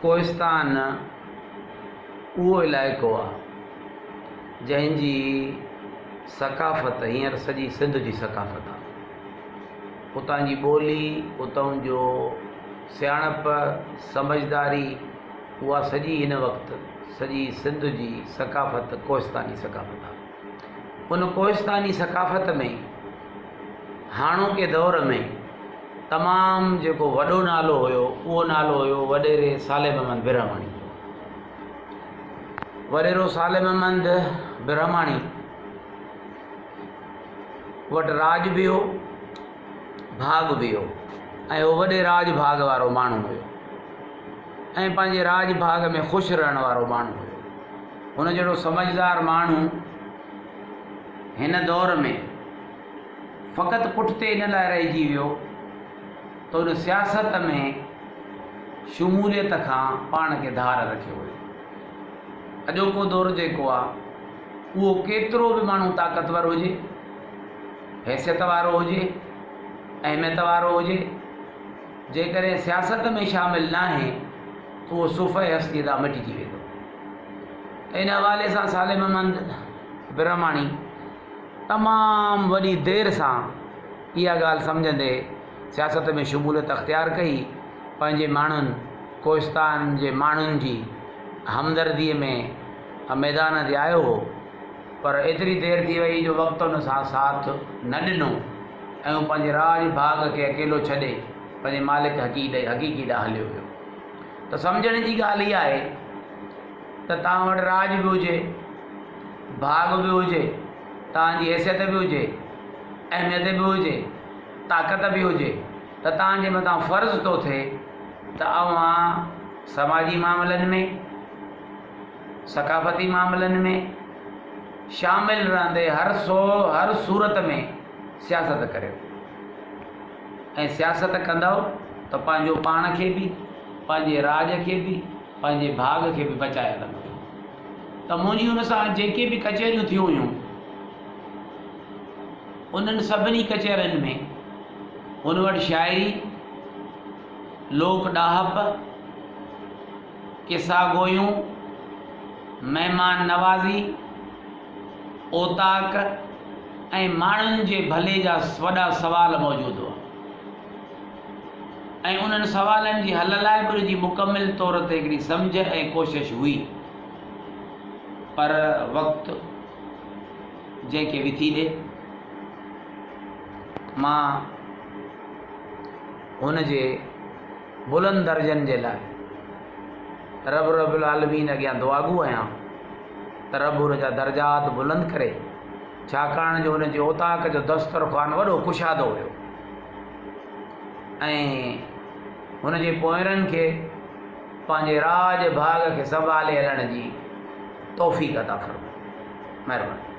ڪوهستان اهو علائقو آ جنهن جي ثقافت هينئر سڄي سنڌ جي ثقافت آ. اتان جي ٻولي، اتان جو سياڻپ، سمجهداري اها سڄي هن وقت سڄي سنڌ جي ثقافت ڪوهستاني ثقافت آ. ان ڪوهستاني ثقافت ۾ هاڻوڪي دور ۾ تمام جيڪو وڏو نالو هيو اهو نالو هيو وڏيري صالح محمد برهماڻي جو. وڏيرو صالح محمد برهماڻي وٽ راڄ به هو ڀاڳ به هو ۽ هو وڏي راڄ ڀاڳ وارو ماڻهو هيو ۽ پنهنجي راڄ ڀاڳ ۾ خوش رهڻ وارو ماڻهو هيو. هن جهڙو سمجهدار ماڻهو هن دور ۾ فقط پٺتي ان لاء رهجي ويو ته هن سياست ۾ شموليت کان پاڻ کي ڌار رکيو ويو. اڄوڪو دور جيڪو آ اهو ڪيترو به ماڻهو طاقتور هجي، حيثيت وارو هجي، اهميت وارو هجي، جيڪڏهن سياست ۾ شامل ناهي ته اهو صفحه هستيء تان مٽجي ويندو. ته ان حوالي سان صالح محمد برهماڻي تمام وڏي دير سان اها ڳالهه سمجهندي سياست ۾ شموليت اختيار ڪئي، پنهنجي ماڻهن ڪوهستان جي ماڻهن جي همدرديء ۾ ميدان تي آيو هو، پر ايتري دير ٿي وئي جو وقت ان سان ساٿ نه ڏنو ۽ هو پنهنجي راڄ ڀاڳ کي اڪيلو ڇڏي پنهنجي مالڪ حقيقي ڏانهن هليو ويو. ته سمجهڻ جي ڳالهه اها آهي ته توهان وٽ راڄ به هجي، ڀاڳ به هجي، توهان جي حيثيت به هجي، اهميت به هجي، طاقت به هجي ته توهان جي مٿان فرض ٿو ٿئي ته اوهان سماجي معاملن ۾، ثقافتي معاملن ۾ شامل رهندي هر سو هر صورت ۾ سياست ڪريو ۽ سياست ڪندؤ ته پنهنجو پاڻ کي به پنهنجي راڄ کي به پنهنجي ڀاڳ کي به بچائي هلندؤ ته منهنجي ان سان جيڪي به ڪچهريون ٿيون هيون انهن سڀني ڪچهرين ۾ هن وٽ شاعري لوڪ ڏاهپ قصا گويون، مهمان نوازي، اوطاق ۽ ماڻهن جي ڀلي جا وڏا سوال موجود هئا ۽ انهن سوالن جي حل لاء به ان جي مڪمل طور تي هڪڙي سمجهه ۽ ڪوشش هئي پر وقت جنهن کي وٿي ڏي مان هن جي بلند درجن جي لاء رب رب العالمين اڳيان دعاگو آهيان ته رب هن جا درجات بلند ڪري ڇاڪاڻ جو هن جي اوطاق جو دسترخوان وڏو ڪشادو هيو ۽ هن جي پوئرن کي پنهنجي راڄ ڀاڳ کي سنڀالي هلڻ جي توفيق عطا فرمائي. مهرباني.